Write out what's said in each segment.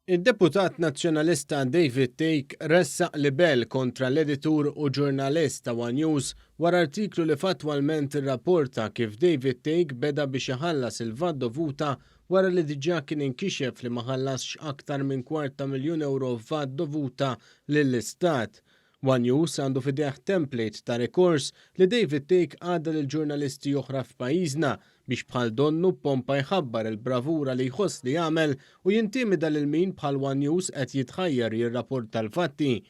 Id-deputat Nazzjonalista David Thake ressaq libell kontra l-editur u ġurnalist ta' one News wara artiklu li fattwalment irrapporta kif David Thake beda biex iħallas il-VAT dovuta wara li diġà kien inkixef li ma ħallasx aktar minn kwart ta' miljun ewro f'VAT dovuta lill-Istat. One News għandu f'idejh template ta' rikors li David Thake għadda lil ġurnalisti oħra f'pajjiżna biex bħal donnu b'pompa jħabbar il-bravura li jħoss li għamel u jintimida lil min bħal One News qed jitħajjar jirrapporta l-fatti.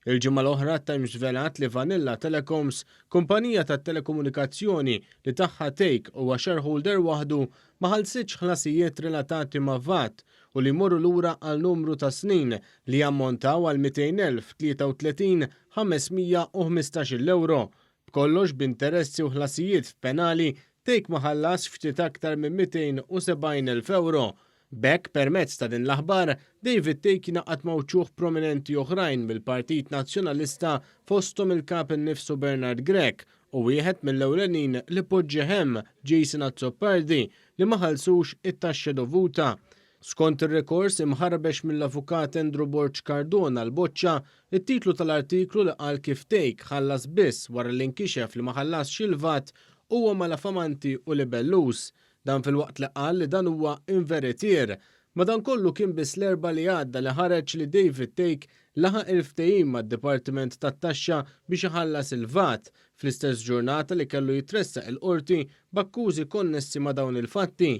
Il-ġimgħa l-oħra t-Times żvelat li Vanilla Telecoms, kumpanija tat-telekomunikazzjoni li tagħha Thake huwa shareholder waħdu, ma ħallsitx ħlasijiet relatati ma' vat u li jmorru lura għal numru ta' snin li jammontaw għal 200,033 515-il ewro. B'kollox b'interessi u ħlasijiet f'penali, Thake ma ħallasx ftit aktar minn 270,000 ewro. B'hekk, permezz ta' din l-aħbar, David Thake jingħaqad ma' wċuħ prominenti oħrajn mill-Partit Nazzjonalista fosthom il-Kap innifsu Bernard Grech u wieħed mill-ewlenin li poġġieh hemm, Jason Azzopardi, li ma ħallsux it-taxxa dovuta. Skont ir-rikors imħarbex mill-Avukat Andrew Borg Cardona l-Boċċa, it-titlu tal-artiklu li qal kif Thake ħallas biss wara li nkixef li ma ħallasx il-VAT huwa malafamanti u libelluż. Dan filwaqt li qal li dan huwa inveritier. Madankollu kien biss l-Erbgħa li għadda li ħareġ li David Thake laħaq il-ftehim mad-Dipartiment tat-Taxxa biex iħallas il-VAT, fl-istess ġurnata li kellu jitressaq il-Qorti b'akkużi konnessi ma' dawn il-fatti.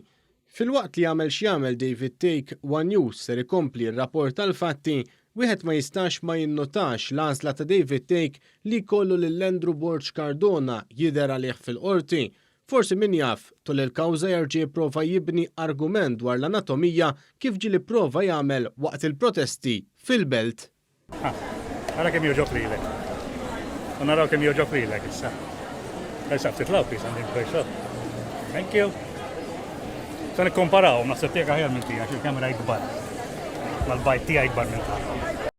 Filwaqt li jagħmel x'jagħmel David Thake, one News ser ikompli jirrapporta l-fatti, wieħed ma jistax ma jinnotax l-għażla ta' David Thake li jkollu lil Andrew Borg Cardona jidher għalih fil-Qorti. Forsi min jaf, tul il-kawża jerġa' jipprova jibni argument dwar l-anatomija kif ġieli pprova jagħmel waqt il-protesti fil-Belt. Ha, ara kemm jogħġob lilek. U naraw kemm jogħġob lilek issa. Ersaq ftit law, please, għandi first up. Thank you. Se nikkomparaw, naħseb tiegħek aħjar minn tiegħek, il-kamera ikbar. Mal-bajt tiegħi ikbar minn tagħkom.